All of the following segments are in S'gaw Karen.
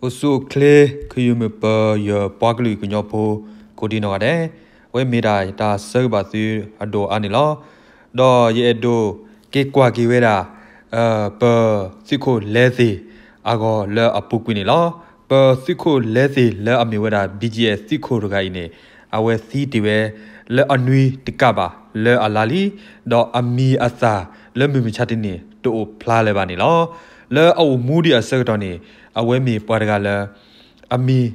အိၣ်ဆူၣ်အိၣ်ချ့ ခယုၢ်မုၢ်ပၢၤယပှၤကလုာ်ကညီဖိ ကိးဒံနီၢ်ဂၤဒဲး, အဝဲမ့ၢ်ဒၣ်ယတၢ်ဆၢဂ့ၤဘၣ်သုအဒိၣ်အါန့ၣ်လီၤ. ဒီးယအဲၣ်ဒိးက့ၤကွၢ်က့ၤဝဲဒၣ် ပသုးခိၣ်လဲသ့ၣ်အဂီၢ်လၢအပူၤကွံာ်န့ၣ်လီၤ. ပသုးခိၣ်လဲသ့ၣ်လၢအမ့ၢ်ဝဲဒၣ် BGF သုးခိၣ်တဂၤအံၤန့ၣ် အဝဲသံတ့ၢ်ဝဲ လၢအနွံတကးဘၣ်လၢအလါလံ, ဒီးအမံၤအသၣ်လၢမုၢ်မဆါတနံၤ တအိၣ်ဖျါလၢၤဘၣ်န့ၣ်လီၤ. လၢအအိၣ်မူဒံးအဆၢကတီၢ်န့ၣ် အဝဲမ့ၢ်ပှၤတဂၤလၢ အမံၤ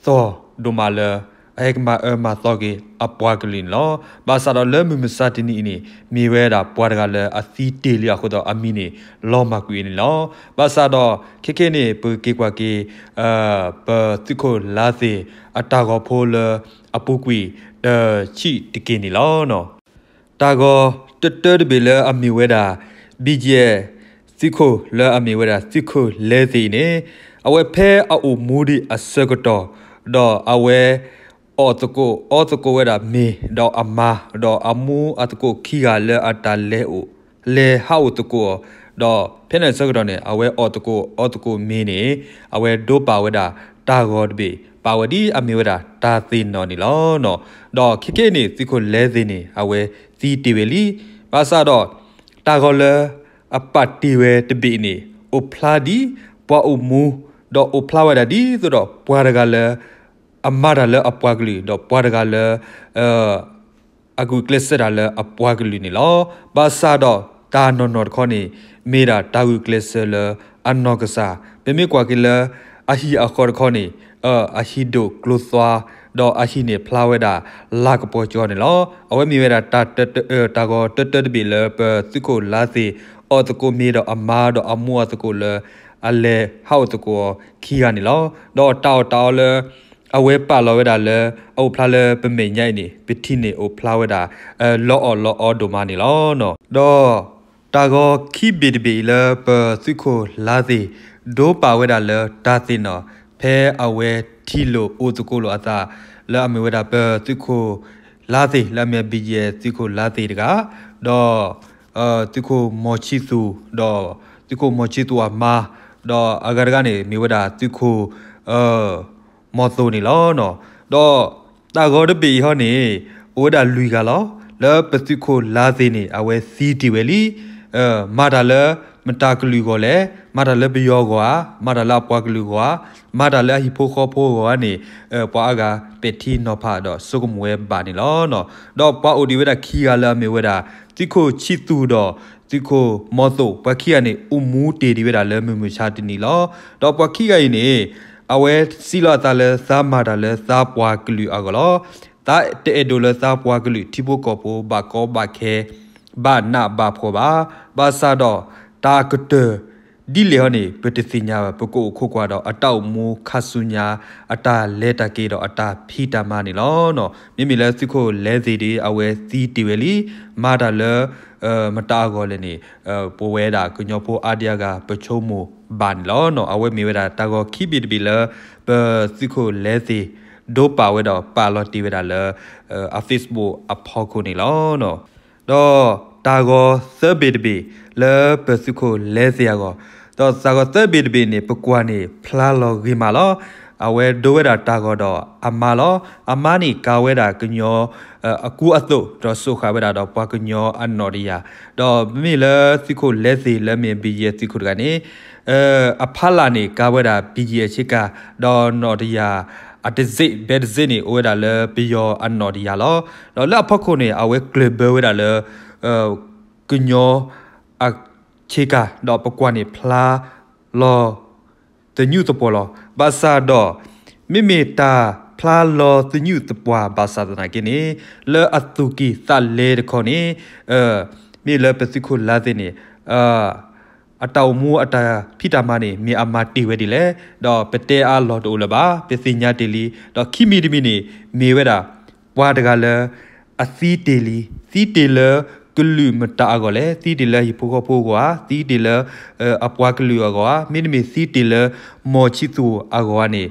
သီၣ်ဒိၣ်မးလၢ အဟဲကမၤအၢမၤသီက့ၤအပှၤကလုာ်န့ၣ်လီၤ. ဘၣ်ဆၣ်ဒီးလၢမုၢ်မဆါတနံၤအံၤန့ၣ် မ့ၢ်ဝဲဒၣ်ပှၤတဂၤလၢအသံတ့ၢ်လံအဃိဒီး အမံၤန့ၣ်လီၤမၢ်ကွံာ်အံၤန့ၣ်လီၤ. ဘၣ်ဆၣ်ဒီးခဲကနံၣ်အံၤန့ၣ် ပက့ၤကွၢ်က့ၤ ပသုးခိၣ်လဲသ့ၣ်အတၢ်ဂီၤဖိလၢအပူၤကွံာ် တဆံးတက့ၢ်န့ၣ်လီၤ. တၢ်ဂီၤတၢတၢတဘ့ၣ်လၢအမ့ၢ်ဝဲဒၣ် BGF သုးခိၣ်လၢအမ့ၢ်ဝဲဒၣ်သုးခိၣ်လဲသ့ၣ်အံၤန့ၣ် အဝဲဖဲအအိၣ်မူဒံးအဆၢကတီၢ် ဒီးအဝဲ အီၣ်သကိးအီသကိးဝဲဒၣ်မ့ၤ ဒီးအမါ ဒီးအမူအသကိးခံဂၤလၢအတၢ်လဲၤအိၣ် လဲၤဟးအိၣ်သကိးအီၤ, ဒီးဖဲန့ၣ်အဆၢကတီၢ်န့ၣ် အဝဲအီၣ်သကိးအီသကိးမ့ၤန့ၣ် အဝဲဒိပာ်ဝဲဒၣ်တၢ်ဂီၤတဘ့ၣ် ပာ်ဝဲဒ်အမ့ၢ်ဝဲဒၣ်တၢ်သ့ၣ်နီၣ်န့ၣ်လီၤ. ဒီးခဲကနံၣ်အံၤန့ၣ် သုးခိၣ်လဲသ့ၣ်န့ၣ် အဝဲသံတ့ၢ်ဝဲလံ. ဘၣ်ဆၣ်ဒီး တၢ်ဂီၤလၢအပာ်တ့ၢ်ဝဲတဘ့ၣ်အံၤန့ၣ် အိၣ်ဖျါဒ်ပှၤအိၣ်မူ ဒီးအိၣ်ဖျါဝဲဒၣ်ဒ်သိးဒီးပှၤတဂၤလၢ အမၤတၢ်လၢအပှၤကလုာ် ဒီးပှၤတဂၤလၢ အဂုာ်ကျဲးစၢးတၢ်လၢအပှၤကလုာ်န့ၣ်လီၤ. ဘၣ်ဆၣ်ဒီးတၢ်နီၢ်နီၢ်တခီန့ၣ် မ့ၢ်ဒၣ်တၢ်ဂုာ်ကျဲးစၢးလၢအနီၢ်ကစၢ်, ပမ့ၢ်ကွၢ်က့ၤလၢအဟံၣ်အဃီတခီန့ၣ် အဟံၣ်ဒိၣ်ကျိၤသွါ ဒီးအဟံၣ်န့ၣ်ဖျါဝဲဒၣ်လၤကပီၤကၠီန့ၣ်လီၤ. အဝဲမ့ၢ်ဝဲဒၣ်တၢ်ဂီၤတၢတၢတဘ့ၣ်လၢပသုးခိၣ်လဲသ့ၣ် အီၣ်သကိးမ့ၤဒီးအမါဒီးအမူအသကိးလၢအလဲၤဟးအိၣ်သကိးအီၤခံဂၤန့ၣ်လီၤ. ဒီးတၢ်အီၣ်တၢ်အီလၢ အဝဲပာ်လီၤဝဲဒၣ်လၢ အအိၣ်ဖျါလၢပမဲာ်ညါအံၤန့ၣ် ပထံၣ်န့ၣ်အိၣ်ဖျါဝဲဒၣ် လီၤအီၣ်လီၤအီဒိၣ်မးန့ၣ်လီၤ. ဒီးတၢ်ဂီၤခံဘ့ၣ်တဘ့ၣ်အံၤလၢပသုးခိၣ်လဲသ့ၣ် ဒိပာ်ဝဲဒၣ်လၢတၢ်သ့ၣ်နီၣ် ဖဲအဝဲထံၣ်လိာ်အိၣ်သကိးလိာ်အသး လၢအမ့ၢ်ဝဲဒၣ်ပသုးခိၣ်လဲသ့ၣ် လၢအမ့ၢ် BGF သုးခိၣ်လဲသ့ၣ်တဂၤ ဒီး သုးခိၣ်မီၤဆံသူး ဒီးသုးခိၣ်မီၤဆံသူးအမါ ဒီးအဂၤတဂၤန့ၣ်မ့ၢ်ဝဲဒၣ်သုးခိၣ် မီၤသိးန့ၣ်လီၤ. ဒီးတၢ်ဂီၤတဘ့ၣ်အံၤဟီန့ၣ် အိၣ်ဝဲဒၣ်လွံၢ်ဂၤလီၤ. လၢပသုးခိၣ်လဲသ့ၣ်န့ၣ် အဝဲသံတ့ၢ်ဝဲလံ. မၤတၢ်လၢမတၤကလုာ်အဂီၢ်လဲၣ်, မၤတၢ်လၢပယီၤအဂီၢ်ဧါ, မၤတၢ်လၢအပှၤကလုာ်အဂီၢ်ဧါ, မၤတၢ်လၢအဟံၣ်ဖိဃီဖိအဂီၢ်ဧါန့ၣ် ပှၤအါဂၤပဲာ်ထံနီၤဖးဒီးဆိကမိၣ်ဝဲဘၣ်န့ၣ်လီၤ. ဒီးပှၤအိၣ်ဒံးဝဲဒၣ်ခံဂၤလၢအမ့ၢ်ဝဲဒၣ် သုးခိၣ်ဆံသူးဒီးသုးခိၣ်မီၤသိး ပှၤခံဂၤန့ၣ် အိၣ်မူတ့ၢ်ဒံးဝဲဒၣ်လၢမုၢ်မဆါတနံၤလီၤ. ဒီးပှၤခံဂၤအံၤန့ၣ် အဝဲစံးလီၤအသးလၢသးမၤတၢ်လၢသးပှၤကလုာ်အဂီၢ်လီၤ. သးတအဲၣ်ဒိးလၢသးပှၤကလုာ်ထံဖိကီၢ်ဖိဘၣ်ကီဘၣ်ခဲ ဘၣ်နးဘၣ်ဖှီၣ်ဘၣ်. ဘၣ်ဆၣ်ဒီးတၢ်ကတၢၢ်ဒ်လဲၣ်ဟီန့ၣ် ပတသ့ၣ်ညါဘၣ်. ပကအိၣ်ခိးကွၢ်ဒီးအတၢ်အိၣ်မူခါဆူညါ အတၢ်လဲၤတၢ်က့ၤဒီးအတၢ်ဖံးတၢ်မၤန့ၣ်လီၤ. မ့မ့ၢ်လၢသုးခိၣ်လဲသ့ၣ်ဒီး အဝဲသံတ့ၢ်ဝဲလံ. မၤတၢ်လၢ မတၤအဂီၢ်လဲၣ်န့ၣ် ပဝဲဒၣ်ကညီဖိအါဒံအါဂၤ ပဆိကမိၣ်ဘၣ်န့ၣ်လီၤ. အဝဲမ့ၢ်ဝဲဒၣ်တၢ်ဂီၤခံဘ့ၣ်တဘ့ၣ်လၢ ပသုးခိၣ်လဲသ့ၣ် ဒိပာ်ဝဲဒီးပာ်လီၤတ့ၢ်ဝဲဒၣ်လၢ အ Facebook အဖီခိၣ်န့ၣ်လီၤ. ဒီးတၢ်ဂီၤသၢဘ့ၣ်တဘ့ၣ်လၢပသုးခိၣ်လဲသ့ၣ်အဂီၢ်, ဒီးတၢ်ဂီၤသၢဘ့ၣ်တဘ့ၣ်န့ၣ် ပကွၢ်န့ၣ်ဖျါလီၤဂ့ၤမးလီၤ. အဝဲဒိဝဲဒၣ်တၢ်ဂီၤဒီးအမါလီၤ. အမါန့ၣ်ကၤဝဲဒၣ်ကညီ အကူအသိး ဒီးစိာ်ဃာ်ဝဲဒၣ်ဒီးပှၤကညီအနီၣ်တယၢ်, ဒီးမ့မ့ၢ်လၢသုးခိၣ်လဲသ့ၣ်လၢမ့ၢ် BGF သုးခိၣ်တဂၤန့ၣ် အဖီလာ်န့ၣ် ကၤဝဲဒၣ် BGF ဆ့ကၤ, ဒီးနီၣ်တယၢ် အတစ့းဘဲတစ့းန့ၣ် အိၣ်ဝဲဒၣ်လၢပယီၤအနီၣ်တယၢ်လီၤ. ဒီးလၢအဖီခိၣ်န့ၣ် အဝဲကျၢၢ်ဘၢဝဲဒၣ်လၢ ကညီအဆ့ကၤ, ဒီးပကွၢ်န့ၣ်ဖျါလီၤသညူးသပှီၤလီၤ. ဘၣ်ဆၣ်ဒီး မ့မ့ၢ်တၢ်ဖျါလီၤသညူးသပှီၤဘၣ်ဆၣ်သနာ်က့န့ၣ် လၢအသူၣ်ကံၢ်သးလဲတခီန့ၣ် မ့ၢ်လၢပသုးခိၣ်လဲသ့ၣ်န့ၣ် အတၢ်အိၣ်မူအတၢ်ဖံးတၢ်မၤန့ၣ် မ့ၢ်အမၤတ့ၢ်ဝဲဒ်လဲၣ်, ဒီးပတဲအါလီၢ်တအိၣ်လၢၤဘၣ်, ပသ့ၣ်ညါတ့ၢ်လံ. ဒီးခံမံၤတမံၤန့ၣ် မ့ၢ်ဝဲဒၣ် ပှၤတဂၤလၢ အသံတ့ၢ်လံ, သံတ့ၢ်လၢကလုာ်မတၤအဂီၢ်လဲၣ်, သံတ့ၢ်လၢဟံၣ်ဖိဃီဖိအဂီၢ်ဧါ, သံတ့ၢ်လၢ အပှၤကလုာ်အဂီၢ်ဧါ, မ့တမ့ၢ်သံတ့ၢ်လၢမီၢ်ဆံသူၣ်အဂီၢ်ဧါန့ၣ်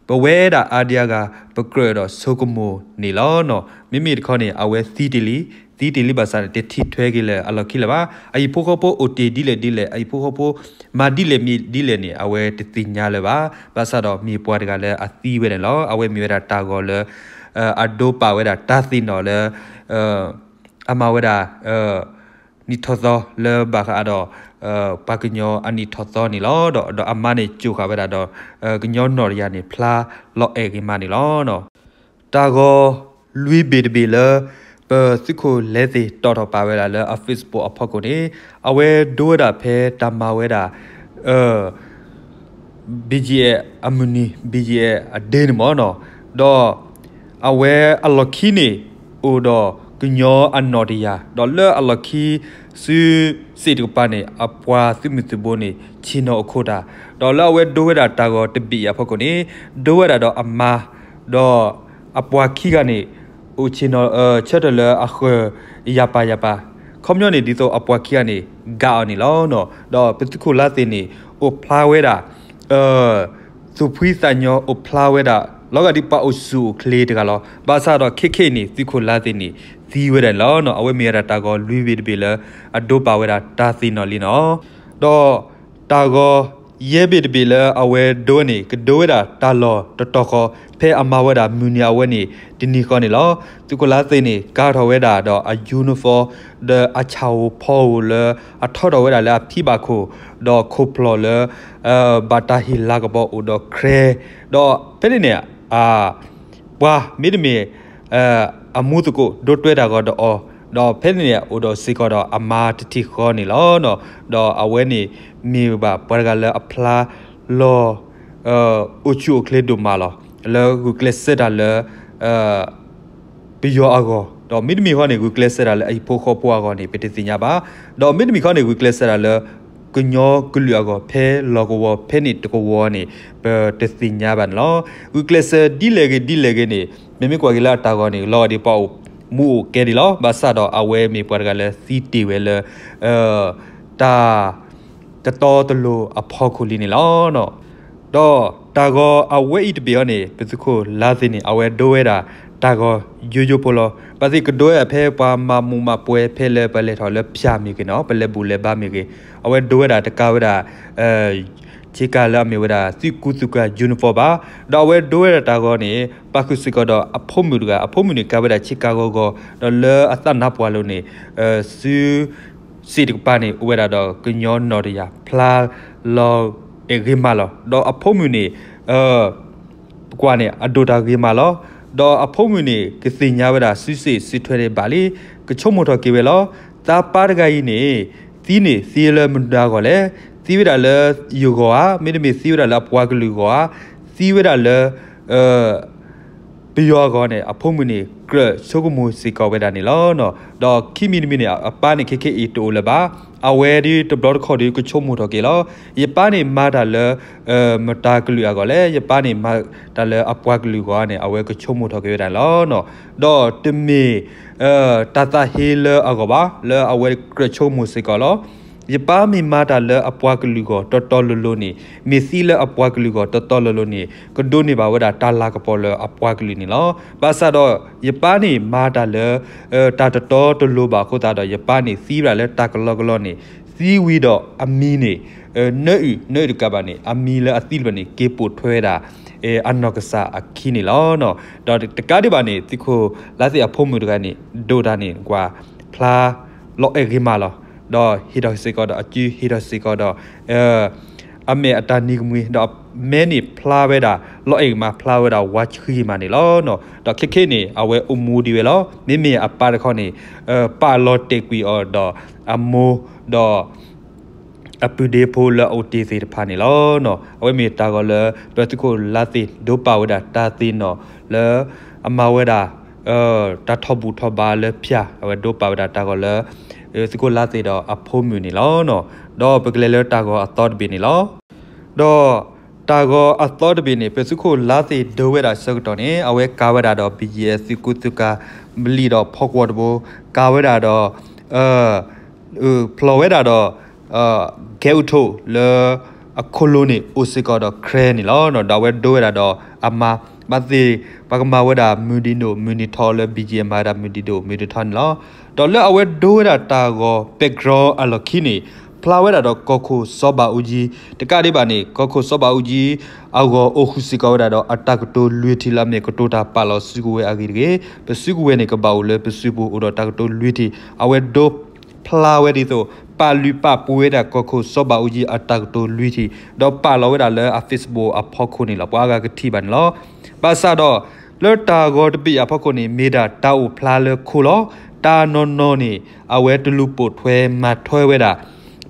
ပဝဲဒၣ်အါဒံအါဂၤ ပကြၢးဒီးဆိကမိၣ်န့ၣ်လီၤ. မ့မ့ၢ်တခီန့ၣ် အဝဲသံတ့ၢ်လံ, သံတ့ၢ်လံဘၣ်ဆၣ်န့ၣ် တထံၣ်ထွဲက့ၤလၢအလီၢ်ခံလၢၤဘၣ်. အဟံၣ်ဖိဃီဖိအိၣ်တ့ၢ်ဒ်လဲၣ်ဒ်လဲၣ်, အဟံၣ်ဖိဃီဖိမၤဒ်လဲၣ်မ့ၢ်ဒ်လဲၣ်န့ၣ် အဝဲတသ့ၣ်ညါလၢၤဘၣ်. ဘၣ်ဆၣ်ဒီးမ့ၢ်ပှၤတဂၤလၢအသံဝဲဒၣ်န့ၣ်လီၤ. အဝဲမ့ၢ်ဝဲဒၣ်တၢ်ဂီၤလၢ အဒိပာ်ဝဲဒၣ်တၢ်သ့ၣ်နီၣ်လၢ အမၤဝဲဒၣ် နံၣ်ထီၣ်သီလၢဘၣ်ဃးဒီး ပှၤကညီအနံၣ်ထီၣ်သီန့ၣ်လီၤ. ဒီးအမါန့ၣ် ကၠိဃာ်ဝဲဒၣ်ဒီး ကညီနီၣ်တယၢ်န့ၣ် ဖျါလီၤအဲၣ်ဂ့ၤမးန့ၣ်လီၤ. တၢ်ဂီၤလွံၢ်ဘ့ၣ်တဘ့ၣ်လၢ ပသုးခိၣ်လါသ့ၣ်တီၣ်ထီၣ်ပာ်ဝဲဒၣ်လၢအ Facebook အဖီခိၣ်န့ၣ် အဝဲဒိဝဲဒၣ်ဖဲတၢ်မၤဝဲဒၣ် BGF အမုၢ်နံၤ BGF အဒ့န့ၣ်မ့ၢ်နီၤ, ဒီးအဝဲအလီၢ်ခံန့ၣ် အိၣ်ဒီးကညီအနီၣ်တယၢ်, ဒီးလၢအလီၢ်ခံ စုစ့ၣ်တကပၤန့ၣ် အပှၤသုးမုၢ်သုးဘိန့ၣ် ဆ့ၣ်နီၤအိၣ်ခိးတၢ်, ဒီးလၢအဝဲဒိဝဲဒၣ်တၢ်ဂီၤတဘ့ၣ်အံၤအဖီခိၣ်န့ၣ် ဒိဝဲဒၣ်ဒီးအမါ ဒီးအပှၤခံဂၤန့ၣ် အိၣ်ဆ့ၣ်နီၤ ဆၢထၢၣ်လၢအဃၢၤယၢ်ပာ်ယၢ်ပာ်, ခီပညီန့ၣ် ဒ်သိးအပှၤခံဂၤန့ၣ် ကးအီၤန့ၣ်လီၤ. ဒီးပသုးခိၣ်လါသ့ၣ်န့ၣ် အိၣ်ဖျါဝဲဒၣ် သူၣ်ဖှံသးညီအိၣ်ဖျါဝဲဒၣ် လီၤဂာ်ဒ်ပှၤအိၣ်ဆူၣ်အိၣ်ချ့တဂၤလီၤ. ဘၣ်ဆၣ်ဒီးခဲခဲအံၤန့ၣ် သုးခိၣ်လါသ့ၣ်န့ၣ် သံဝဲဒၣ်န့ၣ်လီၤ. အဝဲမ့ၢ်ဝဲဒၣ်တၢ်ဂီၤလွံၢ်ဘ့ၣ်တဘ့ၣ်လၢ အဒိပာ်ဝဲဒၣ်တၢ်သ့ၣ်နီၣ်လံန့ၣ်လီၤ. ဒီးတၢ်ဂီၤယဲၢ်ဘ့ၣ်တဘ့ၣ်လၢအဝဲဒိဝဲန့ၣ် ကဒိဝဲဒၣ်တၢ်လီၢ်တတီၤဃီ ဖဲအမၤဝဲဒၣ်မုၢ်နံၤအဝဲန့ၣ် တနံၤဃီန့ၣ်လီၤ. သုးခိၣ်လါသ့ၣ်န့ၣ် ကၤထီၣ်ဝဲဒၣ်ဒီးအ uniform ဒီးအဆၣ်ဧိၤဖီဧိၤလၢ အထီထီၣ်ဝဲဒၣ်လၢအဖံဘၣ်ခိၣ်, ဒီးခိၣ်ဖျီၣ်လၢ ဘၣ်တၢ်ဟ့ၣ်လၤကပီၤအိၣ်ဒီး ခရဲ, ဒီးဖဲန့ၣ်န့ၣ် ပှၤမ့တမ့ၢ် အမူသကိးဒိတွဲတၢ်ဂီၤဒီးအီၤ, ဒီးဖဲန့ၣ်န့ၣ် အိၣ်ဒီးစ့ၢ်ကီးဒီးအမါတထံၣ်ဃီန့ၣ်လီၤ. ဒီးအဝဲန့ၣ်မ့ၢ်ဘၣ်ပှၤတဂၤလၢအဖျါလီၤ အိၣ်ဆူၣ်အိၣ်ချ့ဒိၣ်မးလီၤ. လၢဂုာ်ကျဲးစၢးတၢ်လၢ ပယီၤအဂီၢ်, ဒီးမ့တမ့ၢ်ဃီန့ၣ် ဂုာ်ကျဲးစၢးတၢ်လၢအဟံၣ်ဖိဃီဖိအဂီၢ်န့ၣ် ပတသ့ၣ်ညါဘၣ်. ဒီးမ့တမ့ၢ်ဃီန့ၣ် ဂုာ်ကျဲးစၢးတၢ်လၢ ကညီကလုာ်အဂီၢ် ဖဲလီၢ်ကဝီၤဖဲန့ၣ်တကဝီၤန့ၣ် ပတသ့ၣ်ညါဘၣ်န့ၣ်လီၤ. ဂုာ်ကျဲးစၢးဒ်လဲၣ်ဂ့ၤဒ်လဲၣ်ဂ့ၤန့ၣ် မ့မ့ၢ်ကွၢ်က့ၤလၢအတၢ်ဂီၤန့ၣ် လီၤဂာ်ဒ်ပှၤအိၣ်မူအိၣ်ကဲဒံးလီၤ. ဘၣ်ဆၣ်ဒီးအဝဲမ့ၢ်ပှၤတဂၤလၢသံတ့ၢ်ဝဲလၢ တၢ် တတီတလိၤအဖီခိၣ်လံန့ၣ်လီၤ. ဒီးတၢ်ဂီၤအဝဲအံၤတဘ့ၣ်အံၤန့ၣ် ပသုးခိၣ်လါသ့ၣ်န့ၣ် အဝဲဒိဝဲဒၣ်တၢ်ဂီၤယိယိဖိလီၤ. ဘၣ်သ့ၣ်ကဒိဝဲဒၣ်ဖဲပှၤမၤမူးမၤပွဲဖဲလၢပလဲၤထီၣ်လၢဖၠၣ်မ့ၢ်ဂ့ၤနီၤ, ပလဲၤဘူၣ်လဲၤဘါမ့ၢ်ဂ့ၤ, အဝဲဒိဝဲဒၣ်တကးဝဲဒၣ် ဆ့ကၤလၢအမ့ၢ်ဝဲဒၣ် သုးကူသုးကၤ uniform ဘၣ်. ဒီးအဝဲဒိဝဲဒၣ်တၢ်ဂီၤန့ၣ် ပာ်ဃုာ်စ့ၢ်ကီးဒီးအဖိမုၣ်တဂၤ, အဖိမုၣ်န့ၣ် ကၤဝဲဒၣ်ဆ့ကၤဂီၤဂီၤ, ဒီးလၢအသးနါပှၢ်လိၤန့ၣ် စု စ့ၣ်တကပၤန့ၣ် အိၣ်ဝဲဒၣ်ဒီးကညီနီၣ်တယၢ် ဖျါလီၤအဲၣ်ဂ့ၤမးလီၤ. ဒီးအဖိမုၣ်န့ၣ် ပကွၢ်န့ၣ် အဒိၣ်တၢ်ဂ့ၤမးလီၤ. ဒီးအဖိမုၣ်န့ၣ် ကသ့ၣ်ညါဝဲဒၣ်စုစ့ၣ်စုထွဲန့ၣ်ဘၣ်လံ, ကဆိကမိၣ်ထီၣ်က့ၤဝဲလီၤ. သးပၢ်တဂၤအံၤန့ၣ် သံန့ၣ်သံလၢမနုၤအဂီၢ်လဲၣ်, သံဝဲဒၣ်လၢယဂီၢ်ဧါ, မ့တမ့ၢ်သံဝဲဒၣ်လၢအပှၤကလုာ်ဂီၢ်ဧါ, သံဝဲဒၣ်လၢ ပယီၤအဂီၢ်န့ၣ် အဖိမုၣ်န့ၣ် ကြၢးဆိကမိၣ်စ့ၢ်ကီးဝဲဒၣ်န့ၣ်လီၤ. ဒီးခံမံၤတမံၤန့ၣ် အပၢ်န့ၣ်ခဲခဲအံၤတအိၣ်လၢၤဘၣ်. အဝဲဒၣ်တဘျီတခီၣ်ဒီးကဆိကမိၣ်ထီၣ်က့ၤလီၤ. ယပၢ်န့ၣ်မၤတၢ်လၢ မတၤကလုာ်အဂီၢ်လဲၣ်, ယပၢ်န့ၣ်မၤတၢ်လၢအပှၤကလုာ်ဂီၢ်န့ၣ် အဝဲကဆိကမိၣ်ထီၣ်က့ၤဝဲဒၣ်န့ၣ်လီၤ. ဒီးတမ့ၢ် တၢ်သးဟ့လၢအဂီၢ်ဘၣ်, လၢအဝဲကြၢးဆိကမိၣ်စ့ၢ်ကီးလီၤ. ယပၢ်မ့ၢ်မၤတၢ်လၢအပှၤကလုာ်ဂီၢ်တီတီလိၤလိၤန့ၣ်, မ့ၢ်သံလၢအပှၤကလုာ်ဂီၢ်တီတီလိၤလိၤန့ၣ် ကဒိးန့ၢ်ဘၣ်ဝဲဒၣ်တၢ်လၤကပီၤလၢအပှၤကလုာ်န့ၣ်လီၤ. ဘၣ်ဆၣ်ဒီး ယပၢ်န့ၣ်မၤတၢ်လၢ တၢ်တတီတလိၤဘၣ်အဃိသတးဒီး ယပၢ်န့ၣ်သံဝဲဒၣ်လၢတၢ်ကလီကလီန့ၣ်, သံဝံၤဒီးအမံၤန့ၣ် နၢအုၣ် နၢအုၣ်တကးဘၣ်န့ၣ် အမံၤလၢအသံတဖၣ်န့ၣ် က့ၤပိာ်ထွဲဝဲဒၣ် အနီၢ်ကစၢ်အခံန့ၣ်လီၤ. ဒီးတကးဒံးဘၣ်န့ၣ် သုးခိၣ်လါသ့ၣ်အဖိမုၣ်တဂၤန့ၣ် ဒိးတၢ်န့ၣ် ကွၢ်ဖျါလီၤအဲၣ်ဂ့ၤမးလီၤ. ဒီးဟ့ၣ်ထီၣ်စ့ၢ်ကီးဒီးအစု ဟ့ၣ်ထီၣ်စ့ၢ်ကီးဒီး အမဲာ်အတၢ်နံၤကမှံၤ ဒီးမဲန့ၣ်ဖျါဝဲဒၣ် လီၤအဲၣ်ဂ့ၤမး ဖျါဝဲဒၣ်ဝါဆှံဂ့ၤမးန့ၣ်လီၤ. ဒီးခဲခဲန့ၣ် အဝဲအိၣ်မူဒံးဝဲလီၤ. မ့မ့ၢ်အပၢ်တခီန့ၣ် ပာ်လီၤတဲာ်ကွံာ်အီၤဒီးအမိၢ်ဒီး အပုၢ်ဒ့ဖိလၢအအိၣ်တ့ၢ်သ့ၣ်တဖၣ်န့ၣ်လီၤ. အဝဲမ့ၢ်တၢ်ဂီၤလၢ ပသုးခိၣ်လါသ့ၣ်ဒိးပာ်ဝဲဒၣ်တၢ်သ့ၣ်နီၣ်လၢ အမၤဝဲဒၣ် တၢ်ထီၣ်ဘူၣ်ထီၣ်ဘါလၢဖၠၣ် အဝဲဒိးပာ်ဝဲဒၣ်တၢ်ဂီၤလၢ သုးခိၣ်လါသ့ၣ်ဒီးအဖိမုၣ်န့ၣ်လီၤ. ဒီးပကလဲၤလၢတၢ်ဂီၤအသီတဘ့ၣ်န့ၣ်လီၤ. ဒီးတၢ်ဂီၤအသီတဘ့ၣ်န့ၣ် ပသုးခိၣ်လါသ့ၣ်ဒိးဝဲဒၣ်ဆၢကတီၢ်န့ၣ် အဝဲကၤဝဲဒၣ်ဒီး ဘံယဲၢ် သုးကူသုးကၤ ဘျံးဒီးဖီကွီၢ်တဘိ ကၤဝဲဒၣ်ဒီး ဖျီၣ်ဝဲဒၣ်ဒီး ကဲအူထိၣ်လၢ အခိၣ်လိၤန့ၣ် အိၣ်စ့ၢ်ကီးဒီး ခရဲ န့ၣ်လီၤ. ဒီးအဝဲဒိဝဲဒၣ်ဒီးအမါ ဘၣ်သ့ၣ် ပှၤကမၤဝဲဒၣ်မုၢ်ဒံးဒိၣ်မုၢ်နံၤထီလၢ ဘံယဲၢ် မၤဝဲဒၣ်မုၢ်ဒံးဒိၣ်မုၢ်နံၤထီန့ၣ်လီၤ. ဒီးလၢအဝဲဒိဝဲဒၣ်တၢ်ဂီၤ background အလီၢ်ခံန့ၣ် ဖျါဝဲဒၣ်ဒီးကီၢ်ခိၣ်စီၤဘးအူကၠံ တကးဒံးဘၣ်န့ၣ် ကီၢ်ခိၣ်စီၤဘးအူကၠံ အဂီၤအိၣ်ဃုာ်စ့ၢ်ကီးဝဲဒၣ်ဒီးအတၢ်ကတိၤလွံၢ်ထံၣ်လၢအမ့ၢ်ကတိၤတၢ်ပာ်လီၤစုကဝဲၤအဂ့ၢ်တဂ့ၤ, ပစုကဝဲၤန့ၣ် ကဘၣ်အိၣ်လၢပစုပူၤအိၣ်ဒီးတၢ်ကတိၤလွံၢ်ထံၣ် အဝဲဒိဖျါဝဲဒ်သိး ပာ်လုၢ်ပာ်ပှ့ၤဝဲဒၣ်ကီၢ်ခိၣ်စီၤဘးအူကၠံအတၢ်ကတိၤလွံၢ်ထံၣ် ဒီးပာ်လီၤဝဲဒၣ်လၢအ Facebook အဖီခိၣ်န့ၣ်လီၤ. ပှၤအါဂၤကထံၣ်ဘၣ်န့ၣ်လီၤ. ဘၣ်ဆၣ်ဒီး လၢတၢ်ဂီၤတဘ့ၣ်အဖီခိၣ်န့ၣ် မ့ၢ်ဒၣ်တၢ်အိၣ်ဖျါလၢခိလီၤ. တၢ်နီၢ်နီၢ်န့ၣ် အဝဲတလူၤပိာ်ထွဲမၤထွဲဝဲဒၣ်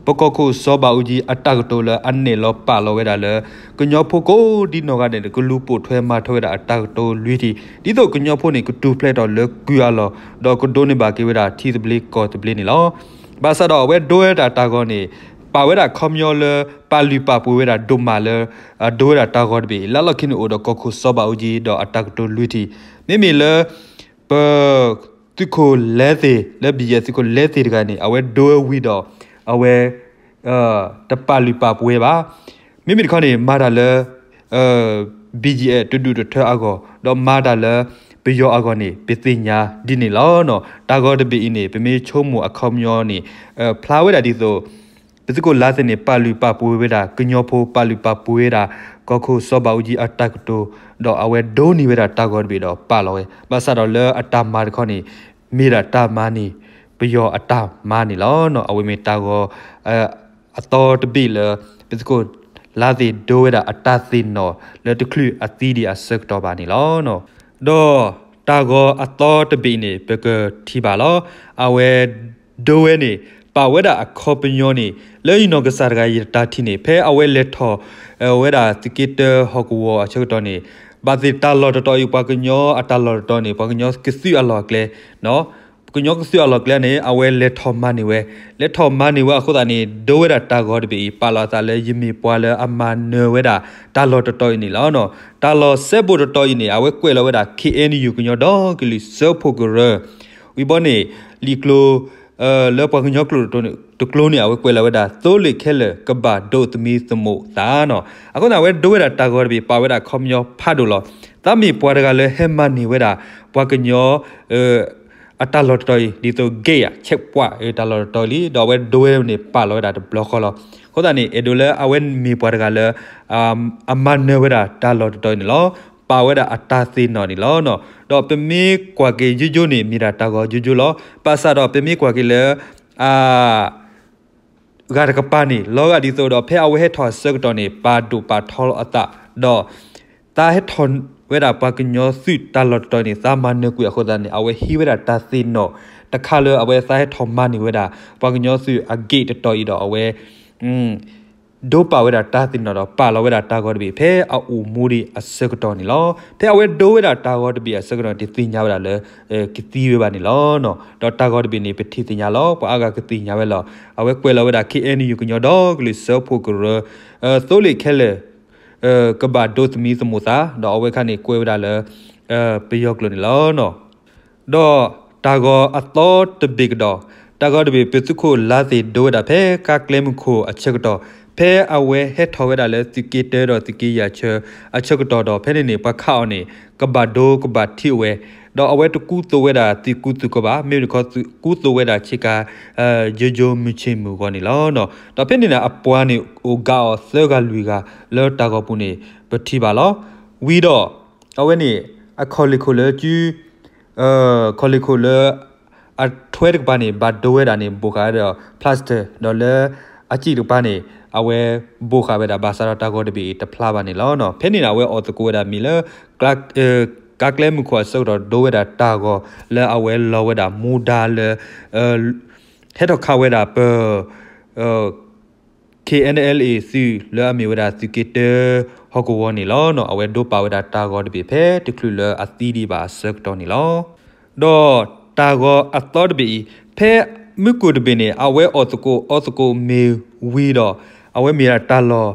ပကီၢ်ခိၣ်စီၤဘးအူကၠံအတၢ်ကတိၤလၢအနဲၣ်လီၤပာ်လီၤဝဲဒၣ်လၢ ကညီဖိကိးဒ်နီၢ်ဂၤဒဲးန့ၣ် ကလူၤပိာ်ထွဲမၤထွဲဝဲဒၣ်အတၢ်ကတိၤလွံၢ်ထံၣ် ဒ်သိးကညီဖိန့ၣ် ကတူၢ်ဖျဲးထီၣ်လၢကုၢ်အလီၢ် ဒီးကဒိးန့ၢ်ဘၣ်က့ၤဝဲဒၣ်ထံသဘျ့ကီၢ်သဘျ့န့ၣ်လီၤ. ဘၣ်ဆၣ်ဒီးအဝဲဒိဝဲဒၣ်တၢ်ဂီၤန့ၣ် ပာ်ဝဲဒၣ်ခီပညီလၢ ပာ်လုၢ်ပာ်ပှ့ၤဝဲဒၣ်ဒိၣ်မးလၢ အဒိဝဲဒၣ်တၢ်ဂီၤတဘ့ၣ် လၢအလီၢ်ခံန့ၣ်အိၣ်ဒီးကီၢ်ခိၣ်စီၤဘးအူကၠံဒီးအတၢ်ကတိၤလွံၢ်ထံၣ် မ့မ့ၢ်လၢ ပ သုးခိၣ်လဲသ့ၣ် လၢ ဘီၣ်ယဲၣ် သုးခိၣ်လဲသ့ၣ်တဂၤန့ၣ် အဝဲဒိဝဲဝံၤဒီး အဝဲ တပာ်လုၢ်ပာ်ပှ့ၤဘၣ်. မ့မ့ၢ်တခီန့ၣ် မၤတၢ်လၢ ဘီၣ်ယဲၣ် တဒူၣ်တထၢအဂီၢ် ဒီးမၤတၢ်လၢပယီၤအဂီၢ်န့ၣ် ပသ့ၣ်ညါဒ်န့ၣ်လီၤ. တၢ်ဂီၤတဘ့ၣ်အံၤန့ၣ် ပမ့ၢ်ဆိကမိၣ်အခီပညီန့ၣ် ဖျါဝဲဒၣ်ဒ်သိး ပသုးခိၣ်လဲသ့ၣ်န့ၣ် ပာ်လုၢ်ပာ်ပှ့ၤဝဲဒၣ်ကညီဖိ ပာ်လုၢ်ပာ်ပှ့ၤဝဲဒၣ် ကီၢ်ခိၣ်စီၤဘးအူကၠံအတၢ်ကတိၤ ဒီးအဝဲဒိန့ၢ်ဝဲဒၣ်တၢ်ဂီၤတဘ့ၣ်ဒီးပာ်လီၤဝဲ ဘၣ်ဆၣ်ဒီးလၢအတၢ်မၤတခီန့ၣ် မ့ၢ်ဒၣ်တၢ်မၤန့ၣ် ပယီၤအတၢ်မၤန့ၣ်လီၤ. အဝဲမ့ၢ်တၢ်ဂီၤ အသီတဘ့ၣ်လၢ ပသုးခိၣ်လဲသ့ၣ်ဒိဝဲဒၣ်အတၢ်သ့ၣ်နီၣ် လၢတချုးအသံဒံးအဆၢကတီၢ်ဘၣ်န့ၣ်လီၤ. ဒီးတၢ်ဂီၤအသီတဘ့ၣ်အံၤန့ၣ် ပကထံၣ်ဘၣ်လီၤ. အဝဲဒိဝဲန့ၣ် ပာ်ဝဲဒၣ်အခီပညီန့ၣ် လၢယနီၢ်ကစၢ်တဂၤယတၢ်ထံၣ်န့ၣ် ဖဲအဝဲလဲၤထီၣ် ဝဲဒၣ်သုးက့တၢဟီၣ်ကဝီၤအဆၢကတီၢ်န့ၣ် ဘၣ်သ့ၣ်တၢ်လီၢ်တတီၤအံၤ ပှၤကညီအတၢ်လီၢ်တတီၤန့ၣ် ပှၤကညီကသုးအလီၢ်အကျဲ ပှၤကညီကသုးအလီၢ်အကျဲန့ၣ် အဝဲလဲၤထီၣ်မၤန့ၢ်ဝဲ, လဲၤထီၣ်မၤန့ၢ်ဝဲအဃိသတးန့ၣ် ဒိဝဲဒၣ်တၢ်ဂီၤတဘ့ၣ်အံၤ ပာ်လီၤအသးလၢယမ့ၢ်ပှၤလၢအမၤနၢၤဝဲဒၣ်တၢ်လီၢ်တတီၤအံၤန့ၣ်လီၤ. တၢ်လီၢ်စဲဘူးတတီၤအံၤန့ၣ် အဝဲကွဲးလီၤဝဲဒၣ် ခ့ၣ်အဲၣ်ယူၣ် ကညီဒီကလုာ်စၢဖှိၣ်ကရၢ ဝံၤဘီန့ၣ် လံာ်ကျိၤ လၢပှၤကညီကျိာ်တကျိၤန့ၣ် အဝဲကွဲးလီၤဝဲဒၣ် သိလ့ၣ်ခဲလၢာ်ကဘၣ်ဒိးသမံသမိးသးန့ၣ်. အဃိသတး အဝဲဒိဝဲဒၣ်တၢ်ဂီၤတဘ့ၣ် ပာ်ဝဲဒၣ်ခီပညီဖးဒိၣ်လီၤ. သးမ့ၢ်ပှၤတဂၤလၢဟဲမၤန့ၢ်ဝဲဒၣ် ပှၤကညီ အတၢ်လီၢ်တတီၤအံၤ ဒ်သိး gate အ checkpoint တၢ်လီၢ်တတီၤအံၤလံ ဒီးအဝဲဒိဝဲန့ၣ် ပာ်လီၤဝဲဒၣ်တဘျီဃီလီၤ. အဃိသတးန့ၣ် အဲၣ်ဒိးလၢအဝဲမ့ၢ်ပှၤတဂၤလၢ အမၤနၢၤဝဲဒၣ်တၢ်လီၢ်တတီၤအံၤန့ၣ်လီၤ. ပာ်ဝဲဒၣ်အတၢ်သ့ၣ်နီၣ်န့ၣ်လီၤ. ဒီးပမ့ၢ်ကွၢ်က့ၤယိယိန့ၣ် မ့ၢ်ဒၣ်တၢ်ဂီၤယိယိလီၤ. ဘၣ်ဆၣ်ဒီးပမ့ၢ်ကွၢ်က့ၤလၢ အ ဂၤတကပၤန့ၣ် လီၤဂာ်ဒ်သိးဒီး ဖဲအဝဲဟဲထီၣ်အဆၢကတီၢ်န့ၣ် ပာ်ဒိၣ်ပာ်ထီလီၤအသး ဒီး သးဟဲထီၣ်ဝဲဒၣ်ပှၤကညီသုးတၢ်လီၢ်တတီၤန့ၣ် သးမၤနၢၤကွံာ်အဃိသတးန့ၣ် အဝဲဟံးဝဲဒၣ်တၢ်သ့ၣ်နီၣ်တခါလၢအဝဲသးဟဲထီၣ်မၤန့ၢ်ဝဲဒၣ် ပှၤကညီသုးအ gate တတီၤအံၤဒီး အဝဲ ဒိပာ်ဝဲဒၣ်တၢ်သ့ၣ်နီၣ်ဒီး ပာ်လီၤဝဲဒၣ်တၢ်ဂီၤတဘ့ၣ် ဖဲအအိၣ်မူဒံးအဆၢကတီၢ်န့ၣ်လီၤ. ဖဲအဝဲဒိဝဲဒၣ်တၢ်ဂီၤတဘ့ၣ်အဆၢကတီၢ်န့ၣ် တသ့ၣ်ညါဝဲဒၣ်လၢ ကသံဝဲဘၣ်န့ၣ်လီၤ. ဒီးတၢ်ဂီၤတဘ့ၣ်န့ၣ် ပထံၣ်သ့ၣ်ညါလီၤ. ပှၤအါဂၤကသ့ၣ်ညါဝဲလီၤ. အဝဲကွဲးလီၤဝဲဒၣ် ခ့ၣ်အဲၣ်ယူၣ် ကညီဒီကလုာ်စၢဖှိၣ်ကရၢ သိလ့ၣ်ခဲလၢာ် ကဘၣ်ဒိသမံသမိးသး ဒီးအဝဲခါန့ၣ်ကွဲးဝဲဒၣ်လၢ ပယီၤကျိာ်န့ၣ်လီၤ. ဒီးတၢ်ဂီၤအသီတဘ့ၣ်ကဒီး, တၢ်ဂီၤတဘ့ၣ် ပသုးခိၣ်လါသ့ၣ်ဒိဝဲဒၣ်ဖဲကါကျဲမုၢ်ခိၣ်အဆၢကတီၢ်, ဖဲအဝဲဟဲထီၣ်ဝဲဒၣ်လၢသုးက့တၢဒီးသုးက့ယဲၢ်ဆၢအဆၢကတီၢ်ဒီး ဖဲန့ၣ်န့ၣ် ပှၤခးအီၤန့ၣ် ကဘၣ်ဒိကဘၣ်ထံးဝဲ, ဒီးအဝဲတကူသိးဝဲဒၣ်သုးကူသုးကီၢ်ဘၣ်, မ့မ့ၢ်တခီ ကူသိးဝဲဒၣ်ဆ့ကၤ ယိယိမုၢ်ဆ့ၣ်မုၢ်ဂီၤန့ၣ်လီၤ. ဒီးဖဲန့ၣ်န့ၣ် အပှၤန့ၣ်အိၣ်ကးအီၤသၢဂၤလွံၢ်ဂၤလၢတၢ်ဂီၤပူၤန့ၣ် ပထံၣ်ဘၣ်လီၤ. ဝံၤဒီး အဝဲန့ၣ် အခီၣ်လ့ၢ်ခိၣ်လၢ ခီၣ်လ့ၢ်ခိၣ်လၢ အထွဲတကပၤန့ၣ် ဘၣ်ဒိဝဲဒၣ်န့ၣ် ဘိးဃာ်ဝဲဒီး plaster ဒီးလၢအစံၣ်တကပၤန့ၣ် အဝဲဘိးဃာ်ဝဲဒၣ် ဘၣ်ဆၣ်ဒီးတၢ်ဂီၤတဘ့ၣ်အံၤတဖျါဘၣ်န့ၣ်လီၤ. ဖဲန့ၣ်န့ၣ် အဝဲအိၣ်သကိးဝဲဒၣ်မံၤလၢ ကါကျဲမုၢ်ခိၣ်အဆၢကတီၢ် ဒိဝဲဒၣ်တၢ်ဂီၤလၢအဝဲလီၤဝဲဒၣ်မူဒါလၢ ဟဲထီၣ်ခးဝဲဒၣ်ပ ခ့ၣ်အဲၣ်အဲၣ်လ်အ့ သုးလၢအမ့ၢ်ဝဲဒၣ်သုးက့တၢဟီၣ်ကဝီၤန့ၣ်လီၤ. အဝဲဒိပာ်ဝဲဒၣ်တၢ်ဂီၤတဘ့ၣ်ဖဲတချုးလၢအသံဒံးဘၣ်အဆၢကတီၢ်န့ၣ်လီၤ. ဒီးတၢ်ဂီၤအသီတဘ့ၣ်အံၤ ဖဲမုၢ်ကိၣ်တဘ့ၣ်န့ၣ် အဝဲအိၣ်သကိးအီသကိးမ့ၢ်ဝံၤဒီး အဝဲမ့ၢ်ဒၣ်တၢ်လီၢ်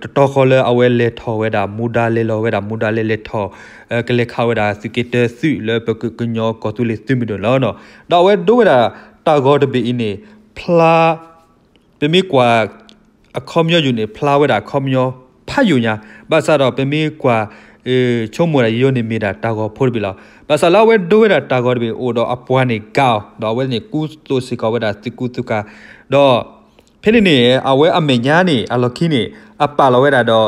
တတီၤဃီလၢအဝဲလဲၤထီၣ်ဝဲဒၣ်မူဒါလဲၤလီၤဝဲဒၣ်မူဒါလၢလဲၤထီၣ် ကလဲၤခးဝဲဒၣ်သုးက့တၢသုးလၢပကညီကီၢ်သူလ့ၤသုးမုၢ်ဒိၣ်န့ၣ်လီၤ. ဒီးအဝဲဒိဝဲဒၣ်တၢ်ဂီၤတဘ့ၣ်အံၤန့ၣ် ဖျါ ပမ့ၢ်ကွၢ် အခီပညီယိာ်န့ၣ် ဖျါဝဲဒၣ်အခီပညီဖးယိာ်ညါ, ဘၣ်ဆၣ်ဒီးပမ့ၢ်ကွၢ် ဆိကမိၣ်ဝဲဒၣ်ယိယိန့ၣ်မ့ၢ်ဒၣ်တၢ်ဂီၤဖိတဘ့ၣ်လီၤ. ဘၣ်ဆၣ်လၢအဝဲဒိဝဲဒၣ်တၢ်ဂီၤတဘ့ၣ်အိၣ်ဒီးအပှၤန့ၣ်ကးအီၤ ဒီးအဝဲန့ၣ်ကူသိးစ့ၢ်ကီးဝဲဒၣ်သုကူသုကၤ, ဒီး ဖဲန့ၣ်န့ၣ် အဝဲအမဲာ်ညါန့ၣ် အလီၢ်ခံန့ၣ် အပာ်လီၤဝဲဒၣ်ဒီး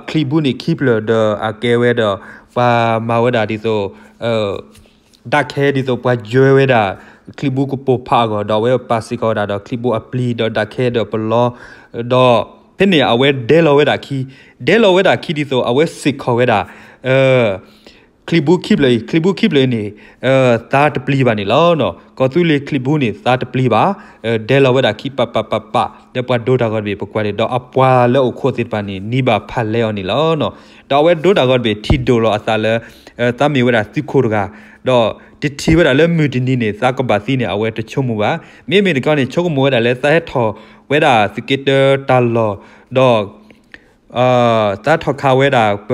ချံဘူန့ၣ်ခံဖျၢၣ်ဒီးအကဲဝဲဒီး ပှၤမၤဝဲဒၣ်ဒ်သိး ဒၣ်ခဲဒ်သိးပှၤယွဲဝဲဒၣ် ချံဘူကပိာ်ဖးအဂီၢ် ဒီးအဝဲပာ်စ့ၢ်ကီးဝဲဒၣ်ဒီးချံဘူအပျံၤဒီးဒၣ်ခဲဒီးပလီ ဒီး ဖဲန့ၣ်အဝဲဒဲလီၤဝဲဒၣ်ခံ, ဒဲလီၤဝဲဒၣ်ခံဒ်သိးအဝဲစ့ၢ်ကီးဝဲဒၣ် ချံဘူခံဖျၢၣ်အံၤ, ချံဘူခံဖျၢၣ်အံၤန့ၣ် သါတပျံၤဘၣ်န့ၣ်လီၤ. ကီၢ်သူလ့ၤချံဘူန့ၣ် သါတပျံၤဘၣ်, ဒဲလီၤဝဲဒၣ်ခံပာ်ပာ်ပာ်ပာ် လၢပှၤဒိတၢ်ဂီၤတဘ့ၣ်ပကွၢ်န့ၣ် ဒီးအပှၤလၢအိၣ်ခိးသ့ၣ်တဖၣ်န့ၣ် နံၤဘၣ်ဖးလဲအီၤန့ၣ်လီၤ. ဒီးအဝဲဒိတၢ်ဂီၤတဘ့ၣ်ထံၣ်ဒိၣ်လီၤအသးလၢ သးမ့ၢ်ဝဲဒၣ်သုးခိၣ်တဂၤ, ဒီးတထံၣ်ဝဲဒၣ်လၢမုၢ်တနံၤန့ၣ် သးကဘၣ်သံန့ၣ် အဝဲတဆိကမိၣ်ဘၣ်. မ့မ့ၢ်တခီန့ၣ် ဆိကမိၣ်ဝဲဒၣ်လၢသးဟဲထီၣ်ဝဲဒၣ်သုးက့တၢတၢ်လီၢ်, ဒီး သးထီၣ်ခးဝဲဒၣ်ပ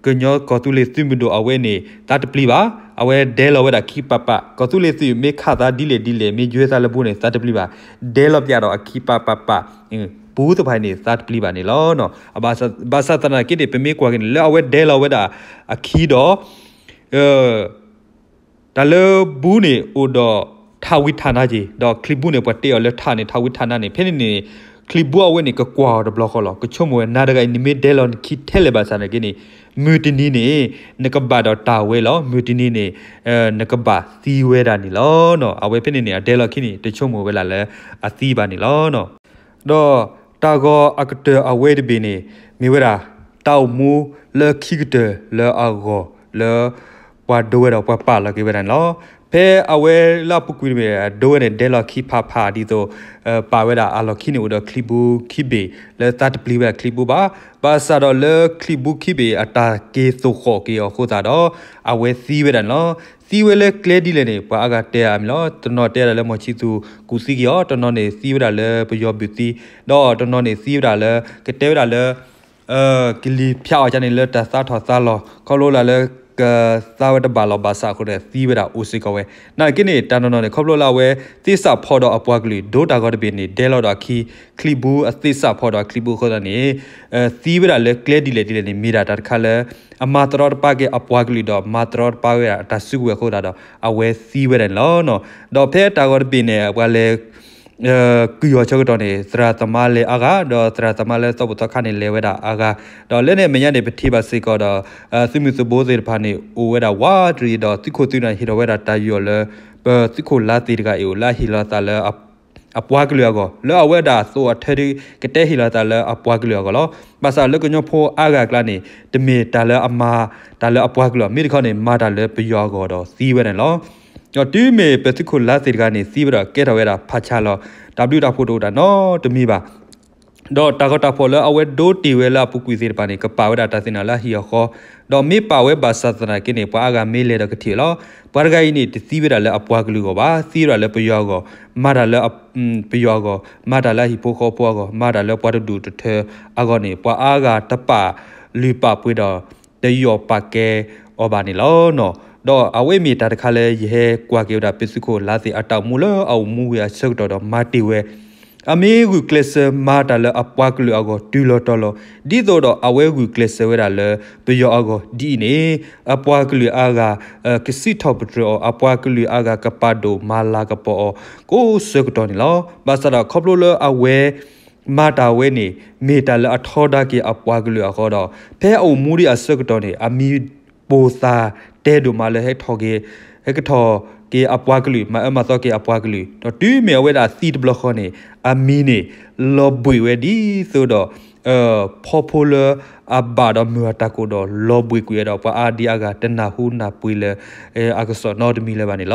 ကညီကီၢ်သူလ့ၤသုးမုၢ်ဒိၣ်အဝဲန့ၣ် သါတပျံၤဘၣ်, အဝဲဒဲလီၤဝဲဒၣ်ခံပာ်ပာ်, ကီၢ်သူလ့ၤသုးမ့ၢ်ခးသးဒ်လဲၣ်ဒ်လဲၣ် မ့ၢ်ယွဲသးလၢဘူန့ၣ် သါတပျံၤဘၣ်, ဒဲလီၤပၠးဒီးအခံပာ်ပာ်ပာ်, ပူသ့ၣ်တဖၣ်န့ၣ် သါတပျံၤဘၣ်န့ၣ်လီၤ. ဘၣ်ဆၣ်သနာ်က့န့ၣ် ပမ့ၢ်ကွၢ်က့ၤန့ၣ် လၢအဝဲဒဲလီၤဝဲဒၣ်အခံဒီး တၢ်လၢဘူန့ၣ်အိၣ်ဒီး ထးဝံထးနါက့ၤ, ဒီးချံဘူန့ၣ် ပှၤတ့အီၤလၢထးန့ၣ် ထးဝံထးနါန့ၣ်, ဖဲန့ၣ်န့ၣ် ချံဘူအဝဲန့ၣ် ကကွၢ်အီၤတဘျီဃီလီၤ. ကဆိကမိၣ်ဝဲ နၤတဂၤအံၤ နမ့ၢ်ဒဲလီၤနခံထဲလဲၣ်ဘၣ်ဆၣ်သနာ်က့န့ၣ် မုၢ်တနံၤန့ၣ် နကဘၣ်ဒီးတၢ်ဝဲလီၤ. မုၢ်တနံၤန့ၣ် နကဘၣ်သံဝဲဒၣ်န့ၣ်လီၤ. အဝဲဖဲန့ၣ်န့ၣ် အဒဲလီၤခံန့ၣ် တဆိကမိၣ်ဝဲဒၣ်လၢအသံဘၣ်န့ၣ်လီၤ. ဒီးတၢ်ဂီၤအကတၢၢ်အဝဲတဘ့ၣ်န့ၣ် မ့ၢ်ဝဲဒၣ် တၢ်အိၣ်မူလၢခံကတၢၢ်လၢအဂီၢ်လၢ ပှၤဒိဝဲဒီးပှၤပာ်လီၤက့ၤဝဲဒၣ်န့ၣ်လီၤ. ဖဲအဝဲလၢအပူၤကွံာ်တဘ့ၣ် ဒိဝဲန့ၣ် ဒဲလီၤခံဖးဖးဒ်သိး ပာ်ဝဲဒၣ်အလီၢ်ခံန့ၣ် အိၣ်ဒီးချံဘူခံဘ့ၣ် လၢသါတပျံၤဝဲဒၣ်ချံဘူဘၣ်. ဘၣ်ဆၣ်ဒီးလၢချံဘူခံဘ့ၣ်အတၢ်က့ၤသိၣ်ဃီၣ်က့ၤအီၤအဃိသတးဒီး အဝဲသံဝဲဒၣ်န့ၣ်လီၤ. သံဝဲလၢကျဲဒ်လဲၣ်န့ၣ် ပှၤအါဂၤတဲအါမံၤလီၤ. တနီၤတဲဒၣ်လၢ မီၤဆံသူကူးသံက့ၤအီၤ, တနီၤန့ၣ်သံဝဲဒၣ်လၢပယီၤဘုၣ်သံ, ဒီးတနီၤန့ၣ်သံဝဲဒၣ်လၢ ကတဲဝဲဒၣ်လၢ ကလံၤဖၠးအီၤကန့ၣ် လၢတၢ်သါထီၣ်သါလီၤ ခီဖျိလၢ ကသါဝဲတဘၣ်လီၤဘၣ်ဆၣ်အဃိန့ၣ် သံဝဲဒၣ်အိၣ်စ့ၢ်ကီးဝဲ. နာ်သက့န့ၣ် တၢ်နီၢ်နီၢ်န့ၣ် ခီဖျိလၢအဝဲသ့စးဖီဒီးအပှၤကလုာ် ဒိတၢ်ဂီၤတဘ့ၣ်န့ၣ် ဒဲလီၤဒီးအခံ ချံဘူအသ့စးဖီဒီးအချံဘူအဃိသတးန့ၣ် သံဝဲဒၣ်လၢကျဲဒ်လဲၣ်ဒ်လဲၣ်န့ၣ် မ့ၢ်ဒၣ်တၢ်တခါလၢ အမၤတရီတပါက့ၤအပှၤကလုာ်ဒီး မၤတရီတပါဝဲဒၣ်အတၢ်စုကဝဲၤအဃိသတးဒီး အဝဲသံဝဲဒၣ်န့ၣ်လီၤ. ဒီးဖဲတၢ်ဂီၤတဘ့ၣ်န့ၣ် ပှၤလဲၤ ကုၢ်အီၤဆၢကတီၢ်န့ၣ် သရၣ်သမါလဲၤအါဂၤ ဒီးသရၣ်သမါလၢသီၣ်ဘိၣ်သီခါန့ၣ် လဲၤဝဲဒၣ်အါဂၤ, ဒီးလၢန့ၣ်အမဲာ်ညါန့ၣ် ပထံၣ်ဘၣ်စ့ၢ်ကီးဒီး သုးမုၢ်သုးဘိသ့ၣ်တဖၣ်န့ၣ် အိၣ်ဝဲဒၣ်ဝးတရံးဒီး သုးခိၣ်သုးနၢ်ဟ့ၣ်ထီၣ်ဝဲဒၣ်တၢ်ယူးယီၣ်လၢ ပသုးခိၣ်လါသ့ၣ်တဂၤအံၤအိၣ်လၢအဟ့ၣ်လီၤသးလၢ အပှၤကလုာ်အဂီၢ်, လၢအဝဲဒၣ်သိးအထၢဒု ကတဲဟ့ၣ်လီၤသးလၢအပှၤကလုာ်အဂီၢ်လီၤ. ဘၣ်ဆၣ်လၢကညီဖိအါဂၤအကျါန့ၣ် တမ့ၢ်တၢ်လၢအမၤတၢ်လၢအပှၤကလုာ်အဂီၢ်, မ့ၢ်တခီန့ၣ် မၤတၢ်လၢပယီၤအဂီၢ်ဒီးသံဝဲဒၣ်န့ၣ်လီၤ. ဒီးတုၤမ့ၢ်ပသုးခိၣ်လါသ့ၣ်တဂၤန့ၣ် သံဝဲဒီးကဲထီၣ်ဝဲဒၣ်ဖးဆါလီၤ. တၢ်ဘျုးတၢ်ဖှိၣ်တအိၣ်တၢ်နီတမံၤဘၣ်. ဒီးတၢ်ဂီၤတၢ်ဖီၣ်လၢအဝဲဒိတ့ၢ်ဝဲလၢအပူၤကွံာ်သ့ၣ်တဖၣ်န့ၣ် ကပာ်ဝဲဒၣ်တၢ်သ့ၣ်နီၣ်လၢအဟံၣ်အဃီ, ဒီးမ့ၢ်ပာ်ဝဲဘၣ်ဆၣ်သနာ်က့န့ၣ် ပှၤအါဂၤမ့ၢ်လဲၤဒီးကထံၣ်လီၤ. ပှၤတဂၤအံၤန့ၣ် တသံဝဲဒၣ်လၢအပှၤကလုာ်အဂီၢ်ဘၣ်, သံဝဲဒၣ်လၢပယီၤအဂီၢ်, မၤတၢ်လၢ ပယီၤအဂီၢ်, မၤတၢ်လၢအဟံၣ်ဖိဃီဖိအဂီၢ်, မၤတၢ်လၢပှၤတဒူၣ်တထၢအဂီၢ်န့ၣ် ပှၤအါဂၤတပာ်လုၢ်ပာ်ပှ့ၤဒီး တယီၣ်ပာ်ကဲအီၤဘၣ်န့ၣ်လီၤ. ဒီးအဝဲမ့ၢ်တၢ်တခါလၢယဟဲကွၢ်က့ၤဝဲဒၣ် ပသုးခိၣ်လါသ့ၣ်အတၢ်အိၣ်မူလၢအအိၣ်မူဝံၤအဆၢကတီၢ်ဒီးမၤတ့ၢ်ဝဲ အမ့ၢ်ဂုာ်ကျဲးစၢးမၤတၢ်လၢအပှၤကလုာ်အဂီၢ်တုၤလီၤတီၤလီၤ, ဒ်သိးဒီးအဝဲဂုာ်ကျဲးစၢးဝဲဒၣ်လၢပယီၤအဂီၢ်ဒ်အံၤန့ၣ် အပှၤကလုာ်အါဂၤ ကစံးထီၣ်ပတြၢၤအီၤ, အပှၤကလုာ်အါဂၤကပာ်ဒိၣ်မၤလၤကပီၤအီၤ ကိးဆၢကတီၢ်န့ၣ်လီၤ. ဘၣ်ဆၣ်ဒီးခီဖျိလၢအဝဲ မၤတၢ်ဝဲန့ၣ် မ့ၢ်တၢ်လၢအထီဒါက့ၤအပှၤကလုာ်အဃိဒီး ဖဲအအိၣ်မူဒံးအဆၢကတီၢ်န့ၣ် အမံၤပိၢ်သၣ်တဲဒိၣ်မးလၢဟဲထီၣ်က့ၤ ဟဲကထီၣ်က့ၤအပှၤကလုာ် မၤအၢမၤသီက့ၤအပှၤကလုာ်, ဒီးတုၤမ့ၢ်အဝဲဒၣ်သံတဘျီဃီန့ၣ် အမံၤန့ၣ် လီၤဘှံးဝဲဒ်သိးဒီး ဖီဖိလၢအဘၣ်ဒီးမုၢ်အတၢ်ကိၢ်ဒီး လီၤဘှံးကွံာ်ဝဲဒီး ပှၤအါဒံအါဂၤတနၢ်ဟူနၢ်ပှ့ၤလၢ အကစီၣ်နီတမံၤလၢၤဘၣ်န့ၣ်လီၤ.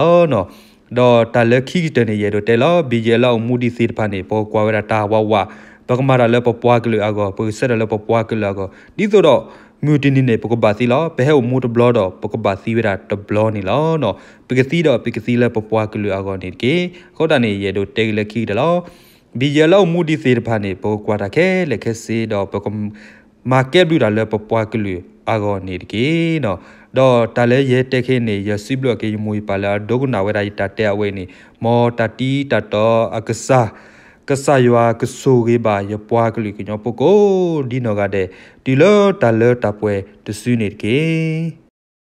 ဒီးတၢ်လၢခံကတၢၢ်န့ၣ် ယအဲၣ်ဒိးတဲလီၤ ဘံၣ်ယဲၢ်လၢအအိၣ်မူဒံးသ့ၣ်တဖၣ်န့ၣ် ပကကွၢ်ဝဲဒၣ်တၢ်ဝးဝး, ပကမၤတၢ်လၢပပှၤကလုာ်အဂီၢ်, ပကဆှၢတၢ်လၢပပှၤကလုာ်အဂီၢ်, ဒ်သိးဒီး မုၢ်တနံၤန့ၣ် ပကဘၣ်သံလီၤ. ပဟဲအိၣ်မူတဘျီဒီး ပကဘၣ်သံဝဲဒၣ်တဘျီန့ၣ်လီၤ. ပကသံဒီး ပကသံလၢပပှၤကလုာ်အဂီၢ်န့ၣ်တက့ၢ်. အဃိသတးန့ၣ် ယအဲၣ်ဒိးတဲက့ၤလၢခံကတၢၢ်လီၤ. ဘံၣ်ယဲၢ်လၢအအိၣ်မူဒံးသ့ၣ်တဖၣ်န့ၣ် ပကကွၢ်တၢ်ခဲလၢာ်ခဲဆ့ဒီး ပက မၤကဲဘျုးတၢ်လၢပပှၤကလုာ်အဂီၢ်န့ၣ်တက့ၢ်. ဒီးတၢ်လၢယဟဲတဲခဲအံၤန့ၣ် ယစံးဘျုးက့ၤယမိၢ်ယပၢ်လၢအဒိကနၣ်ဝဲဒၣ်ယတၢ်တဲအဝဲအံၤန့ၣ် မ်တၢ်တံၤတၢ်တီအကစၢ် ကစၢ်ယွၤကဆိၣ်ဂ့ၤဘၣ်ယပှၤကလုာ်ကညီဖိကိးဒ်နီၢ်ဂၤဒဲး တုၤလၢတၢ်လၢတၢ်ပှဲၤတစုန့ၣ်တက့ၢ်.